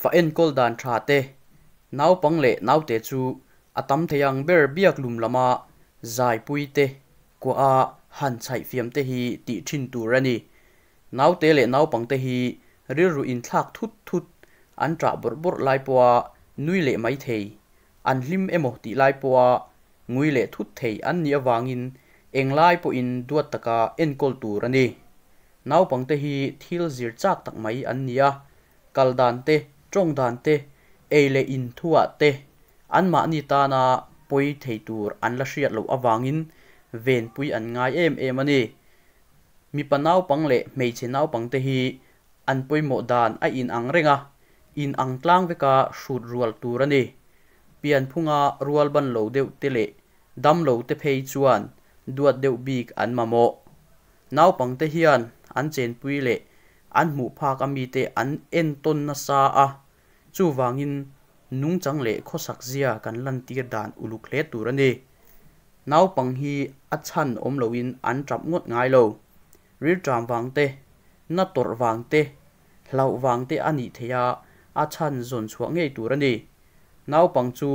Fa enkawl dan tha te, naupang leh naute chu a tam thei ang ber biak lum lama zaipui te, kuah a han chhaih fiam te hi tih thin tur a ni. Naute leh naupang te hi rilru inthlak thut thut, an ṭah bawrh bawrh lai pawha nui leh mai thei, an hlim emaw tih lai pawha ngui leh thut thei an nih avangin englai pawhin duat taka enkawl tur a ni. Naupangte hi thil zir chak tak mai an ni a, kal dan te, tawng dan te, ei leh in thuah te anmahni tana pawi thei tur an la hriat loh avangin venpui an ngai em em a ni. Mipa naupang leh hmeichhe naupangte hi an pawimawh dan a inang reng a, inang tlang veka hrut rual tur a ni. Pianphunga rual ban lo deuh te leh dam lo te phei chuan duat deuh bik an mamawh. Naupangte hian an chenpui leh an hmuh phak a mite an entawn nasa a, chuvangin nungchang leh khawsak zia kan lantir dan uluk hle tur a ni. Naupang hi a chhan awm loin an tap ngawt ngai lo. Rilṭam vang te, na tawrh vang te, hlauh vang te a nih theih a, a chhan zawn chhuah ngei tur a ni. Naupang chu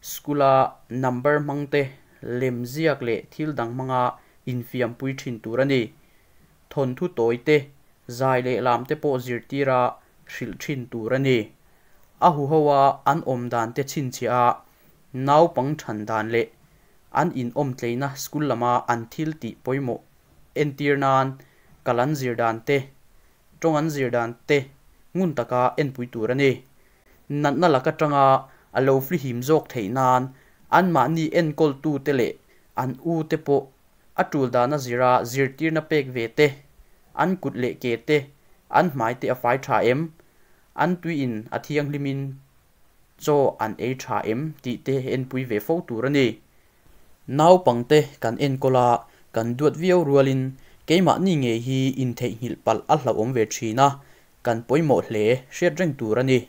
school-a number hmang te, lem ziak leh thil dang hmanga infiampui thin tur a ni. Thawnthu tawi te, zai leh lam te pawh zirtira hrilh thin tur a ni. A huhoa an awm dan te chhinchhiah a, naupang than dan leh an inawmtleina school lama an thil tih pawimawh entir nan kal an zir dan te, tawng an zir dan te ngun taka enpui tur a ni. Natna lak atanga a lo flihim zawk theih nan anmahni enkawltute leh an u te pawh a tul dana zira zirtirna pek ve te, an kut leh ke te, an hmai te a fai tha em, an tuiin a thianghlimin chaw an ei tha em tih te enpui ve fo tur a ni. Naupangte kan enkawl a, kan duat viau rualin keimahni ngei hi intheihnghilh palh a hlauhawm ve thin a, kan pawimawh hle hriat reng tur a ni.